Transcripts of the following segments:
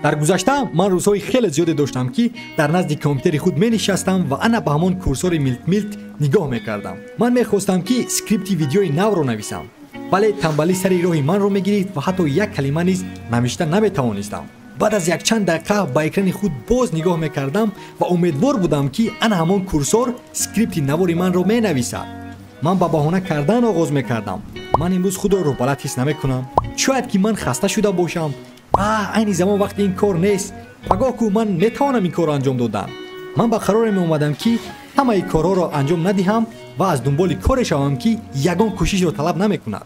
Дар гузашта ман рӯзҳои хеле зиёде доштам, ки дар назди компютери худ менишастам ва ана ба ҳамон курсори милт-милт нигоҳ мекардам. Ман мехостам, ки скрипти видеои навро нависам, вале тамбалӣ сари роҳи манро мегирифт ва ҳатто як калима низ навишта наметавонистам. Баъд аз якчанд дақиқа ба экрани худ боз нигоҳ мекардам ва умедвор будам, ки ана ҳамон курсор скрипти навори манро менависад. Ман ба баҳона кардан оғоз мекардам. Ман имрӯз худро рӯҳбаланд ҳис намекунам. Шояд ки ман хаста шуда бошам. Айни замон вақти ин кор нест. Пагоҳ ку ман метавонам ин корро анҷом додан. Ман ба қароре меомадам, ки ҳамаи корҳоро анҷом надиҳам ва аз дунболи коре шавам, ки ягон кӯшишро талаб намекунад.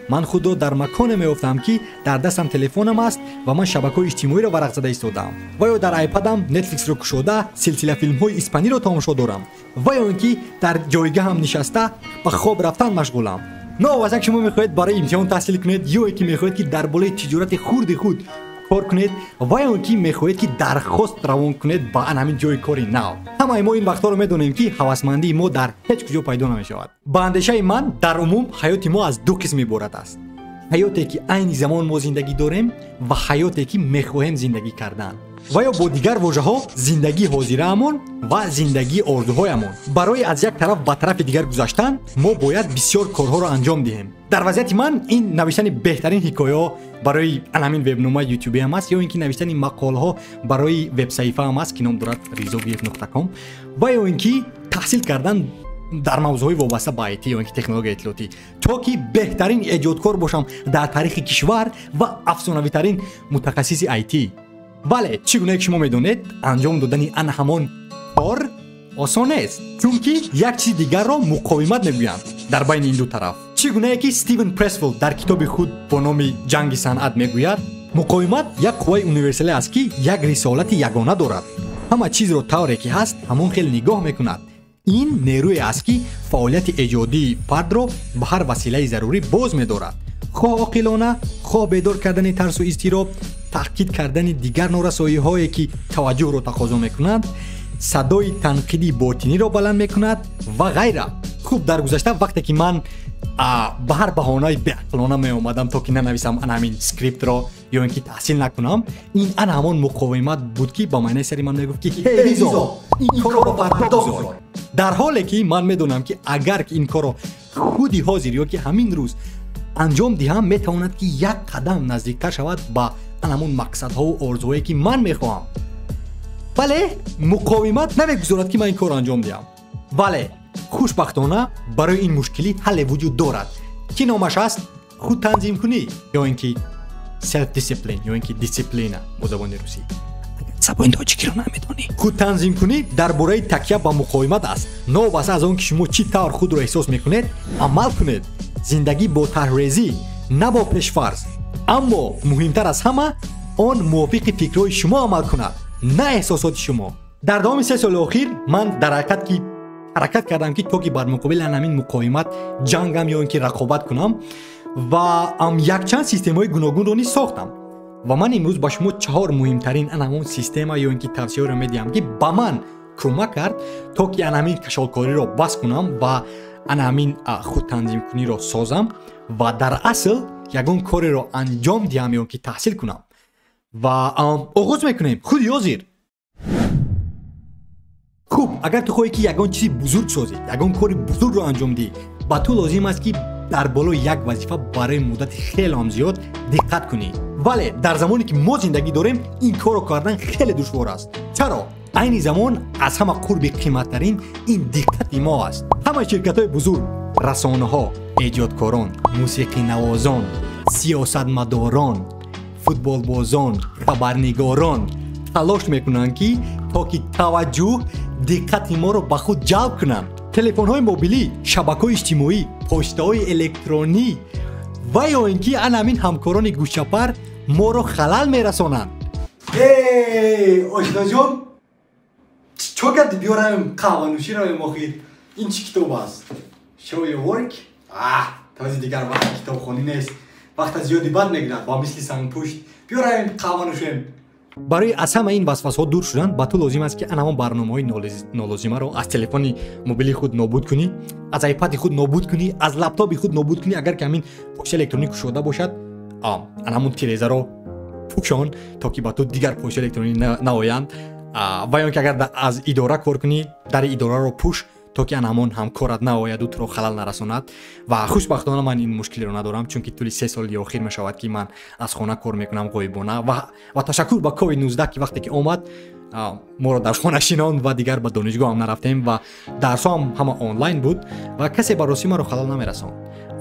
Ман худро дар маконе меёфтам, ки дар дастам телефонам аст ва ман шабакаҳои иҷтимоиро варақ зада истодаам, ва ё дар айпадам Нетфликсро кушода силсила филмҳои испаниро тамошо дорам, ва ё ин ки дар ҷойгаҳам нишаста ба хоб рафтан машғулам. Новобаста шумо мехоҳед барои имтиҳон таҳсил кунед, ё ин ки мехоҳед, ки дар болои тиҷорати хурди худ кор кунед, ва ё ин ки мехоҳед, ки дархост равон кунед ба ан ҳамин ҷои кори нав. Ҳамаи мо ин вақтҳоро медонем, ки ҳавасмандии мо дар ҳеҷ куҷо пайдо намешавад. Ба андешаи ман, дар умум ҳаёти мо аз ду қисм иборат аст: ҳаёте, ки айни замон мо зиндагӣ дорем, ва ҳаёте, ки мехоҳем зиндагӣ кардан, ва ё бо дигар вожаҳо зиндагии ҳозираамон ва зиндагии орзуҳоямон. Барои аз як тараф ба тарафи дигар гузаштан мо бояд бисёр корҳоро анҷом диҳем. Дар вазъияти ман ин навиштани беҳтарин ҳикояҳо барои ҳамин вебномаи ютубиам аст, ё ин ки навиштани мақолаҳо барои вебсаҳифаам аст, ки ном дорад rizoviev.com, ва ё ин ки таҳсил кардан дар мавзӯъҳои вобаста ба IT ё ин ки технологияи иттилоотӣ, то ки беҳтарин эҷодкор бошам дар таърихи кишвар ва афсонавитарин мутахассиси IT. Бале, чӣ гуна ки шумо медонед, анҷом додани ана ҳамон кор осон нест, чунки як чизи дигарро муқовимат мегӯянд дар байни ин ду тараф. Чӣ гунае ки Стивен Пресфилд дар китоби худ бо номи «Ҷанги санъат» мегӯяд, муқовимат як қувваи универсалӣ аст, ки як рисолати ягона дорад: ҳама чизро тавре ки ҳаст, ҳамон хел нигоҳ мекунад. Ин нерӯе аст, ки фаъолияти эҷодии фардро ба ҳар василаи зарурӣ боз медорад, хоҳ оқилона, хоҳ бедор кардани тарсу изтироб, таъкид кардани дигар норасоиҳое, ки таваҷҷӯҳро тақозо мекунанд, садои танқиди ботиниро баланд мекунад ва ғайра. Хуб, дар гузашта вақте ки ман ба ҳар баҳонаи беақлона меомадам, то ки нанависам ана ҳамин скриптро ё ин ки таҳсил накунам, ин ана ҳамон муқовимат буд, ки ба маънаи сари ман мегуфт, ки «Ҳей, Ризо, ин корро фардо гузор», дар ҳоле ки ман медонам, ки агар ки ин корро худи ҳозир ё ки ҳамин рӯз анҷом диҳам, метавонад, ки як қадам наздиктар шавад ба ҳамон мақсадҳову орзуҳое, ки ман мехоҳам. Вале муқовимат намегузорад, ки ман ин корро анҷом диҳам. Вале хушбахтона барои ин мушкилӣ ҳалле вуҷуд дорад, ки номаш аст худтанзимкунӣ ё ин ки self discipline, ё ин ки дисциплина бо забони русӣ, забони тоҷикиро намедонӣ. Худтанзимкунӣ дар бораи такя ба муқовимат аст. Новобаста аз он ки шумо чӣ тавр худро эҳсос мекунед, амал кунед. Зиндагӣ бо тарҳрезӣ, на бо пешфарз, аммо муҳимтар аз ҳама, он мувофиқи фикрҳои шумо амал кунад, на эҳсосоти шумо. Дар давоми 3 соли охир ман дар ҳаракат ки ҳаракат кардам, ки то ки бар муқобили ҳамин муқовимат ҷангам ё ин ки рақобат кунам, ва якчанд системаҳои гуногунро низ сохтам. Ва ман имрӯз ба шумо чаҳор муҳимтарин ан ҳамон система ё ин ки тавсияҳоро медиҳам, ки ба ман кӯмак кард, то ки ан ҳамин кашолкориро бас кунам ва ана ҳамин худтанзимкуниро созам ва дар асл ягон кореро анҷом диҳам ё ки таҳсил кунам. Ва оғоз мекунем худи ҳозир. Хуб, агар ту хоҳӣ, ки ягон чизи бузург созӣ, ягон кори бузургро анҷом диҳӣ, ба ту лозим аст, ки дар болои як вазифа барои муддати хеле ҳам зиёд диққат кунӣ. Вале дар замоне ки мо зиндагӣ дорем, ин корро кардан хеле душвор аст. Чаро? Айни замон аз ҳама қурби қиматтарин ин диққати мо аст. Ҳамаи ширкатҳои бузург, расонаҳо, эҷодкорон, мусиқинавозон, сиёсатмадорон, футболбозон, хабарнигорон талош мекунанд, ки то ки таваҷҷӯҳ, диққати моро ба худ ҷалб кунанд. Телефонҳои мобилӣ, шабакаҳои иҷтимоӣ, почтаҳои электронӣ ва ё ин ки ан ҳамин ҳамкорони гӯшчапар моро халал мерасонанд. Ошиноҷон, чо карди? Биёраем, қаҳванӯшӣ равем. Охир ин чӣ китоб аст? Show Your Work. Този дигар вақти китобхонӣ нест, вақта зиёди бад мегирад, ба мисли сангпушт. Биёраем, қаҳванӯшем. Барои аз ҳама ин васвасҳо дур шудан ба ту лозим аст, ки ан ҳамон барномаҳои нолозимаро аз телефони мобилии худ нобуд кунӣ, аз айпади худ нобуд кунӣ, аз лаптопи худ нобуд кунӣ. Агар ки ҳамин почта электронӣ кушода бошад, ан ҳамон тирезаро пӯшон, то ки ба ту дигар почтаи электронӣ наоянд. Ва ё ин ки агар аз идора кор кунӣ, дари идораро пӯш, то ки ан ҳамон ҳамкорат наояду туро халал нарасонад. Ва хушбахтона ман ин мушкилиро надорам, чунки тӯли 3 соли охир мешавад, ки ман аз хона кор мекунам ғоибона. Ва ташаккур ба COVID-19, ки вақте ки омад, моро дар хона шинонд ва дигар ба донишгоҳ ҳам нарафтем ва дарсҳо ҳам ҳама онлайн буд ва касе ба ростӣ маро халал намерасонд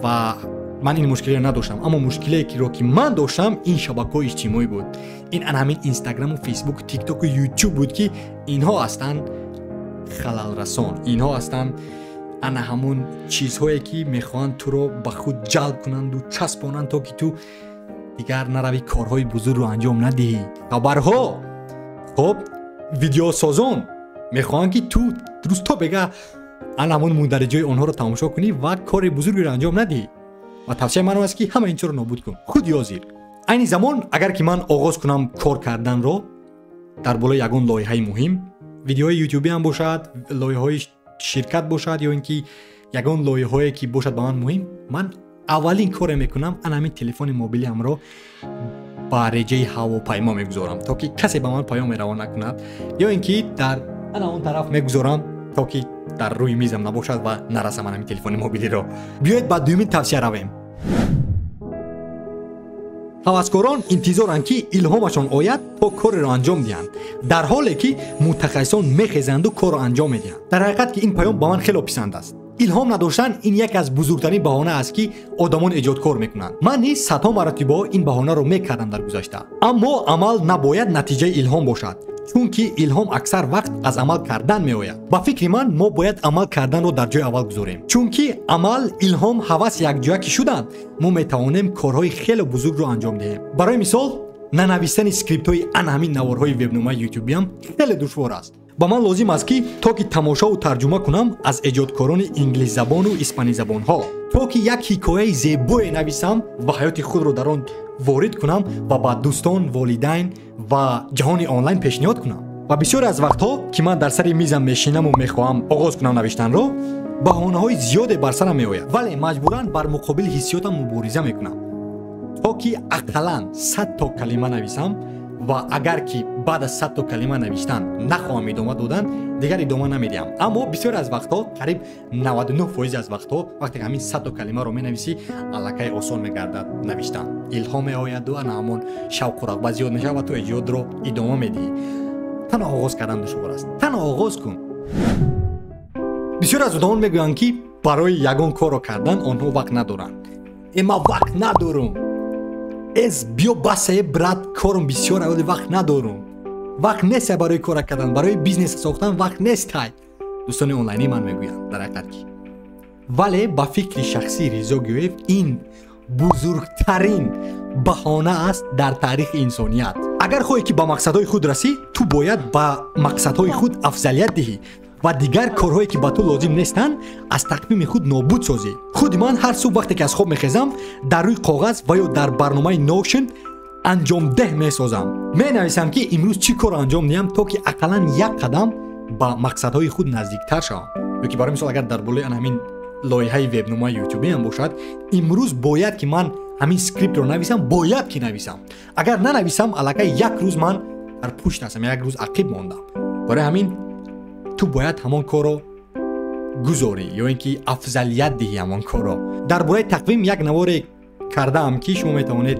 ва ман ин мушкилиро надоштам. Аммо мушкиле ро ки ман доштам, ин шабакаҳои иҷтимоӣ буд, ин ан ҳамин Инстаграму, Фейсбуку, Тиктоку, Ютуб буд, ки инҳо ҳастанд халалрасон, инҳо ҳастанд ана ҳамон чизҳое, ки мехоҳанд туро ба худ ҷалб кунанду часпонанд, то ки ту дигар наравӣ, корҳои бузургро анҷом надиҳӣ. Хабарҳо, хоб, видеосозон мехоҳанд, ки ту рӯз то бега ана ҳамон мундариҷои онҳоро тамошо кунӣ ва кори бузургеро анҷом надиҳӣ. Ва тавсияи ман он аст, ки ҳама ин чизро нобуд кун худи ҳозир, айни замон. Агар ки ман оғоз кунам кор карданро дар болои ягон лоиҳаи муҳим, видеои ютубӣ ҳам бошад, лоиҳаҳои ширкат бошад ё ин ки ягон лоиҳое ки бошад ба ман муҳим, ман аввалин коре мекунам, ана ҳамин телефони мобилиамро ба реҷаи ҳавопаймо мегузорам, то ки касе ба ман паёме равон накунад, ё ин ки дар ана он тараф мегузорам, то ки дар рӯи мизам набошад ва нарасам ҳамин телефони мобилиро. Биёед, ба дуюмин тавсия равем. Ҳаваскорон интизоранд, ки илҳомашон ояд, то кореро анҷом диҳанд, дар ҳоле ки мутахассисон мехезанду корро анҷом медиҳанд. Дар ҳақиқат ки ин паём ба ман хело писанд аст. Илҳом надоштан ин яке аз бузургтарин баҳона аст, ки одамон эҷодкор мекунанд. Ман низ садҳо маротибаҳо ин баҳонаро мекардам дар гузашта. Аммо амал набояд натиҷаи илҳом бошад, чунки илҳом аксар вақт аз амал кардан меояд. Ба фикри ман, мо бояд амал карданро дар ҷои аввал гузорем, чунки амал, илҳом, ҳавас якҷоя ки шуданд, мо метавонем корҳои хеле бузургро анҷом диҳем. Барои мисол, нанависани скриптҳои ана ҳамин наворҳои вебномаи ютубиам хеле душвор аст. Ба ман лозим аст, ки то ки тамошову тарҷума кунам аз эҷодкорони инглисзабону испанизабонҳо, то ки як ҳикояи зебое нависам ва ҳаёти худро дар он ворид кунам ва ба дӯстон, волидайн ва ҷаҳони онлайн пешниҳод кунам. Ва бисёре аз вақтҳо, ки ман дар сари мизам мешинаму мехоҳам оғоз кунам навиштанро, баҳонаҳои зиёде бар сарам меояд, вале маҷбуран бар муқобили ҳиссиётам мубориза мекунам, то ки ақаллан 100 то калима нависам. Ва агар ки баъд аз 100 то калима навиштан нахоҳам идома додан, дигар идома намедиҳам. Аммо бисёре аз вақтҳо, қариб 99 фоизи аз вақтҳо, вақте ки ҳамин 100 то калимаро менависӣ, аллакай осон мегардад навиштан, илҳом меояду ана ҳамон шавқу рағбат зиёд мешавад ва ту эҷодро идома медиҳӣ. Танҳо оғоз кардан душвор аст, танҳо оғоз кун. Бисёре аз одамон мегӯянд, ки барои ягон корро кардан онҳо вақт надоранд. Э, ман вақт надорам, эз биё, басае, брат, корум бисёр, вале вақт надорум, вақт нест барои кора кардан, барои бизнес сохтан вақт нестай, дӯстони онлайни ман мегӯянд. Дар ҳақиқат ки, вале ба фикри шахсии Ризо Гӯев, ин бузургтарин баҳона аст дар таърихи инсоният. Агар хоҳӣ, ки ба мақсадҳои худ расӣ, ту бояд ба мақсадҳои худ афзалият диҳӣ ва дигар корҳое, ки ба ту лозим нестанд, аз тақвими худ нобуд созӣ. Худи ман ҳар субҳ, вақте ки аз хоб мехезам, дар рӯи коғаз ва ё дар барномаи Notion анҷомдеҳ месозам, менависам, ки имрӯз чӣ корро анҷом диҳам, то ки ақаллан як қадам ба мақсадҳои худ наздиктар шавам. Ё ки барои мисол, агар дар болои ан ҳамин лоиҳаи вебномаи ютубиам бошад, имрӯз бояд ки ман ҳамин скриптро нависам, бояд ки нависам. Агар нанависам, аллакай як рӯз ман дар пушт ҳастам, як рӯз ақиб мондам. Барои ҳамин ту бояд ҳамон корро гузорӣ ё ин ки афзалият диҳӣ ҳамон корро. Дар бораи тақвим як наворе кардаам, ки шумо метавонед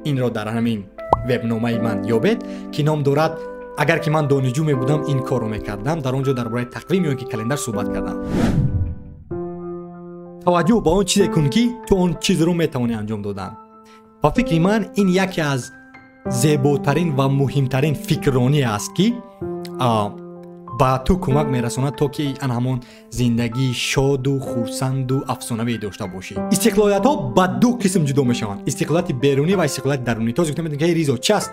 инро дар ҳамин вебномаи ман ёбед, ки ном дорад «Агар ки ман донишҷӯ мебудам, ин корро мекардам». Дар он ҷо дар бораи тақвим ё ин ки календар суҳбат кардам. Таваҷҷӯҳ ба он чизе кун, ки ту он чизро метавонӣ анҷом додан. Ба фикри ман, ин яке аз зеботарин ва муҳимтарин фикрронӣ аст, ки ба ту кӯмак мерасонад, то ки ан ҳамон зиндагии шоду хурсанду афсонавӣ дошта бошӣ. Истиқлолиятҳо ба ду қисм ҷудо мешаванд: истиқлолияти берунӣ ва истиқлолияти дарунӣ. То гуфта, ки Ризо, чи аст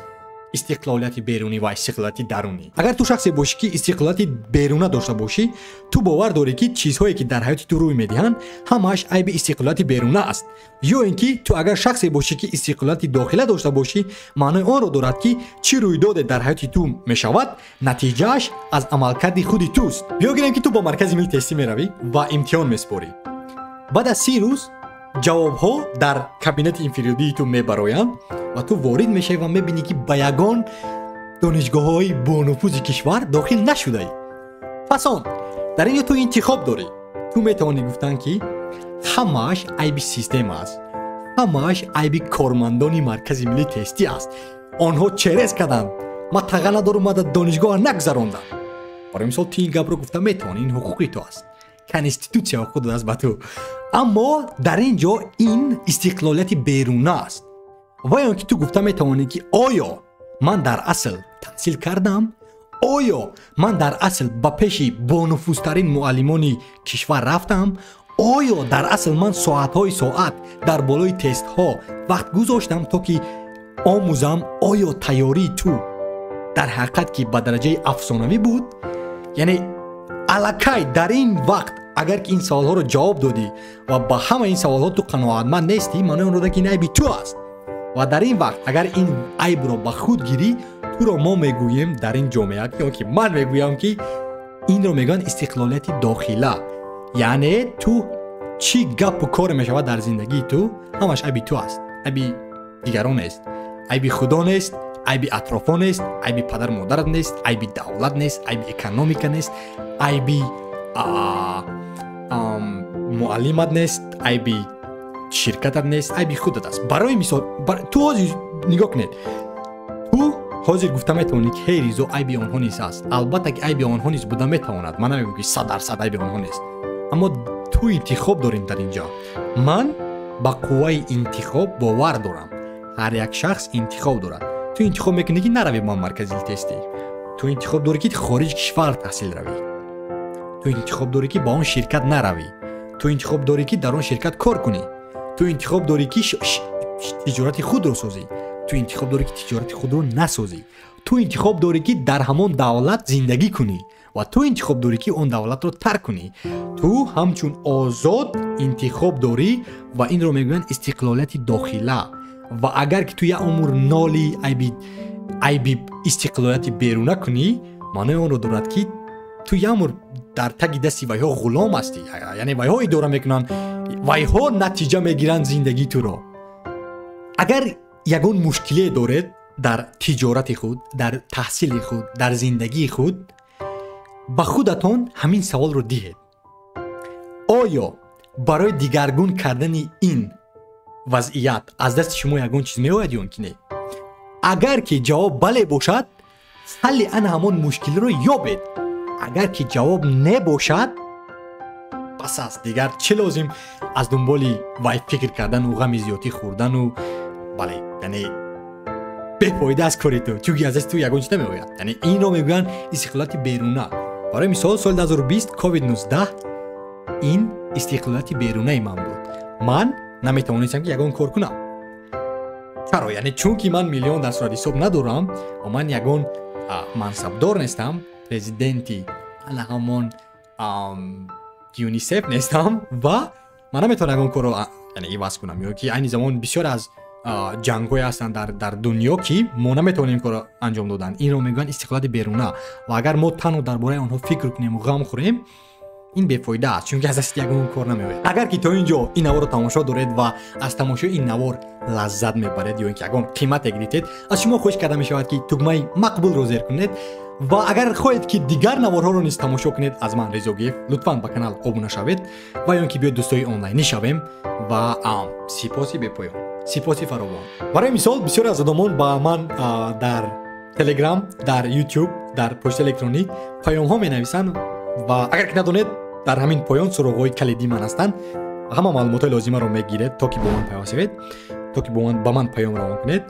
истиқлолияти берунӣ ва истиқлолияти дарунӣ? Агар ту шахсе бошӣ, ки истиқлолияти беруна дошта бошӣ, ту бовар дорӣ, ки чизҳое, ки дар ҳаёти ту рӯй медиҳанд, ҳамааш айби истиқлолияти беруна аст. Ё ин ки ту агар шахсе бошӣ, ки истиқлолияти дохила дошта бошӣ, маънои онро дорад, ки чӣ рӯйдоде дар ҳаёти ту мешавад, натиҷааш аз амалкарди худи туст. Биё гирем, ки ту ба маркази милли тестӣ меравӣ ва имтиҳон месупорӣ. Баъд аз 30 рӯз ҷавобҳо дар кабинети инфиродии ту мебароянд. ва ту ворид мешавӣ ва мебинӣ, ки ба ягон донишгоҳҳои бонуфузи кишвар дохил нашудаӣ. Пас он дар ин ҷо ту интихоб дорӣ. Ту метавонӣ гуфтан, ки ҳамааш айби система аст, ҳамааш айби кормандони Маркази миллии тестӣ аст, онҳо через карданд, ман таға надорум, ман дар донишгоҳа нагузарондам. Барои мисол, ту ин гапро гуфта метавонӣ, ин ҳуқуқи ту аст, конститутсия ҳуқуқ додааст ба ту. Аммо дар ин ҷо ин истиқлолияти беруна аст. Ва ё ки ту гуфта метавонӣ, ки оё ман дар асл таҳсил кардам, оё ман дар асл ба пеши бонуфузтарин муаллимони кишвар рафтам, оё дар асл ман соатҳои соат дар болои тестҳо вақт гузоштам, то ки омӯзам, оё тайёрии ту дар ҳақиқат ки ба дараҷаи афсонавӣ буд. Яъне аллакай дар ин вақт агар ки ин саволҳоро ҷавоб додӣ ва ба ҳама ин саволҳо ту қаноатманд нестӣ, маънои он рода, ки ин айби ту аст. Ва дар ин вақт агар ин айбро ба худ гирӣ, туро мо мегӯем дар ин ҷомеа, ё ки ман мегӯям, ки инро мегӯянд истиқлолияти дохила. Яъне ту чӣ гапу коре мешавад дар зиндагии ту, ҳамаш айби ту аст, айби дигарон нест, айби худо нест, айби атрофон нест, айби падару модарат нест, айби давлат нест, айби экономика нест, айби муаллимат нест, айби ширкатат нест, айби худат аст. Барои мисол, ту ҳозир нигоҳ кунед, ту ҳозир гуфта метавонӣ, ки ҳей, Ризо, айби онҳо низ аст. Албатта ки айби онҳо низ буда метавонад, ман намегӯям, ки 100% айби онҳо нест, аммо ту интихоб дорем дар ин ҷо. Ман ба қувваи интихоб бовар дорам. Ҳар як шахс интихоб дорад. Ту интихоб мекунӣ, ки наравӣ ба маркази тестӣ, ту интихоб дорӣ, ки хориҷ кишвар таҳсил равӣ, ту интихоб дорӣ, ки ба он ширкат наравӣ, ту интихоб дорӣ, ки дар он ширкат кор кунӣ, ту интихоб дорӣ, ки тиҷорати худро созӣ, ту интихоб дорӣ, ки тиҷорати худро насозӣ, ту интихоб дорӣ, ки дар ҳамон давлат зиндагӣ кунӣ, ва ту интихоб дорӣ, ки он давлатро тарк кунӣ. Ту ҳамчун озод интихоб дорӣ ва инро мегӯянд истиқлолияти дохила. Ва агар ки ту як умр ноли айби истиқлолияти беруна кунӣ, маънои онро дорад, ки ту як умр дар таги дасти вайҳо ғулом ҳастӣ, яъне вайҳо идора мекунанд, вайҳо натиҷа мегиранд зиндагии туро. Агар ягон мушкиле доред дар тиҷорати худ, дар таҳсили худ, дар зиндагии худ, ба худатон ҳамин саволро диҳед: оё барои дигаргун кардани ин вазъият аз дасти шумо ягон чиз меояд ё ки не? Агар ки ҷавоб бале бошад, ҳалли ана ҳамон мушкилиро ёбед. Агар ки ҷавоб не бошад, бас аст, дигар чӣ лозим аз дунболи вай фикр кардану ғами зиёдтӣ хӯрдану? Бале, яъне бефоида аст кори ту, чунки аз дасти ту ягон чиз намеояд. Яъне инро мегӯянд истиқлолияти беруна. Барои мисол, соли 2020 COVID-19 ин истиқлолияти берунаи ман буд. Ман наметавонистам, ки ягон кор кунам. Чаро? Яъне чунки ман миллион дар суратҳисоб надорам ва ман ягон мансабдор нестам, президенти ана ҳамон ЮНИСЕФ нестам ва ман наметавонам ягон корро, яъне, иваз кунам. Ё ки айни замон бисёр аз ҷангҳое ҳастанд дар дунё, ки мо наметавонем корро анҷом додан. Инро мегӯянд истиқлолияти беруна. Ва агар мо танҳо дар бораи онҳо фикр кунему ғам хӯрем, ин бефоида аст, чунки аз дасти ягон кор намеояд. Агар ки то ин ҷо ин наворро тамошо доред ва аз тамошои ин навор лаззат мебаред ё ин ки ягон қимате гирифтед, аз шумо хоҳиш карда мешавад, ки тугмаи мақбулро зер кунед. Ва агар хоҳед, ки дигар наворҳоро низ тамошо кунед аз ман, Ризогиев, лутфан ба канал обуна шавед ва ё ин ки биёед дӯстои онлайнӣ шавем. Ва сипоси бепоён, сипоси фаровон. Барои мисол, бисёре аз одамон ба ман дар Телеграм, дар Ютуб, дар почтаи электронӣ паёмҳо менависанд. Ва агар ки надонед, дар ҳамин поён суроғҳои калидии ман ҳастанд, ҳама маълумотҳои лозимаро мегиред, то ки бо ман пайваст шавед, то ки ба ман паём равон кунед.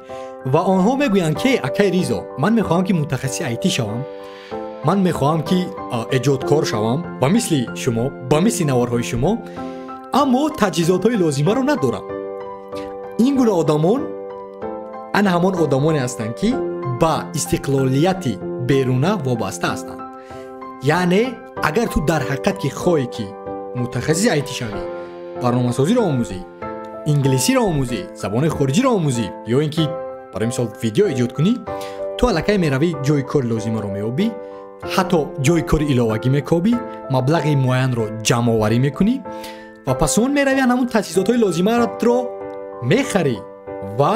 Ва онҳо мегӯянд, ки акай Ризо, ман мехоҳам, ки мутахассиси IT шавам, ман мехоҳам, ки эҷодкор шавам ба мисли шумо, ба мисли наворҳои шумо, аммо таҷҳизотҳои лозимаро надорам. Ин гуна одамон ана ҳамон одамоне ҳастанд, ки ба истиқлолияти беруна вобаста ҳастанд. Яъне агар ту дар ҳақиқат ки хоҳӣ, ки мутахассиси IT шавӣ, барномасозиро омӯзӣ, инглисиро омӯзӣ, забони хориҷиро омӯзӣ ё ин ки барои мисол видео эҷод кунӣ, ту аллакай меравӣ, ҷои кори лозимаро меёбӣ, ҳатто ҷои кори иловагӣ мекобӣ, маблағи муайянро ҷамъоварӣ мекунӣ ва пас он меравӣ, ҳамон таҷҳизотҳои лозимаро мехарӣ ва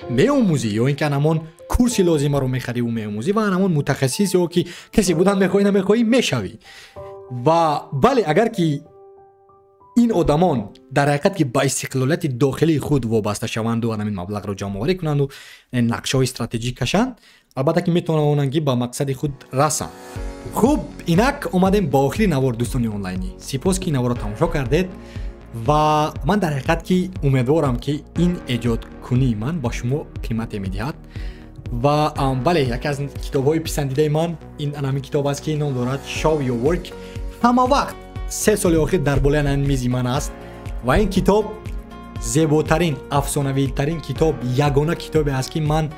меомӯзӣ, ё ин ки ҳамон курси лозимаро мехарӣ ва меомӯзӣ ва ҳамон мутахассис ё ки касе будан мехоҳӣ намехоҳӣ мешавӣ. Ва бале, агар ки ин одамон дар ҳақиқат ки ба истиқлолияти дохилии худ вобаста шаванду ҳамин маблағро ҷамъоварӣ кунанду нақшаҳои стратегӣ кашанд, албатта ки метавонанд ки ба мақсади худ расанд. Хуб, инак омадем ба охири навор, дӯстони онлайнӣ. Сипос ки наворро тамошо кардед ва ман дар ҳақиқат ки умедворам, ки ин эҷодкунии ман ба шумо қимате медиҳад. Ва бале, яке аз китобҳои писандидаи ман ин ҳамин китоб аст, ки ном дорад Show Your Work. Ҳама вақт 3 соли охир дар болои ҳамин мизи ман аст ва ин китоб зеботарин, афсонавитарин китоб, ягона китобе аст, ки ман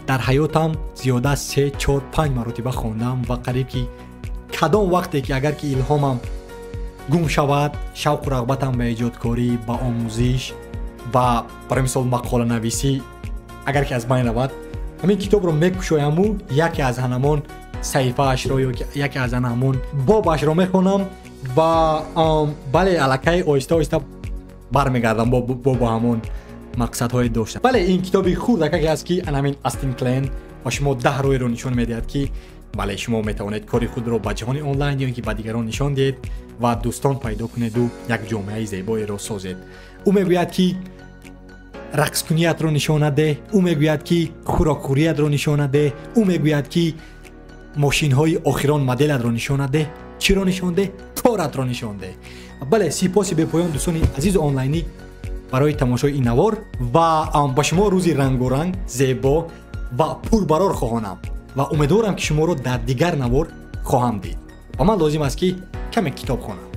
дар ҳаётам зиёда аз 3, 4, 5 маротиба хондам ва қариб ки кадом вақте ки агар ки илҳомам гум шавад, шавқу рағбатам ба эҷодкорӣ, ба омӯзиш, ба барои мисол мақоланависӣ агар ки аз байн равад, ҳамин китобро мекушояму яке аз ҳанамон саҳифаашро ё яке аз ҳанамон бобашро мехонам ва бале, аллакай оҳиста оҳиста бармегардам бо ҳамон мақсадҳое доштам. Бале, ин китоби хурдакаке аст, ки ҳамин Астин Клен ба шумо 10 роҳеро нишон медиҳад, ки бале, шумо метавонед кори худро ба ҷаҳони онлайн ё ин ки ба дигарон нишон диҳед ва дӯстон пайдо кунеду як ҷомеаи зебоеро созед. Ӯ мегӯяд, ки рақскуниятро нишон надеҳ, ӯ мегӯяд, ки хӯрокхӯриятро нишон надеҳ, ӯ мегӯяд, ки мошинҳои охирон моделатро нишон надеҳ. Чиро нишон деҳ? Коратро нишон деҳ. Бале, сипоси бепоён, дӯстони азизу онлайнӣ, барои тамошои ин навор ва ба шумо рӯзи рангоранг, зебо ва пурбарор хоҳонам ва умедворам, ки шуморо дар дигар навор хоҳам дид. Ба ман лозим аст, ки каме китоб хонам.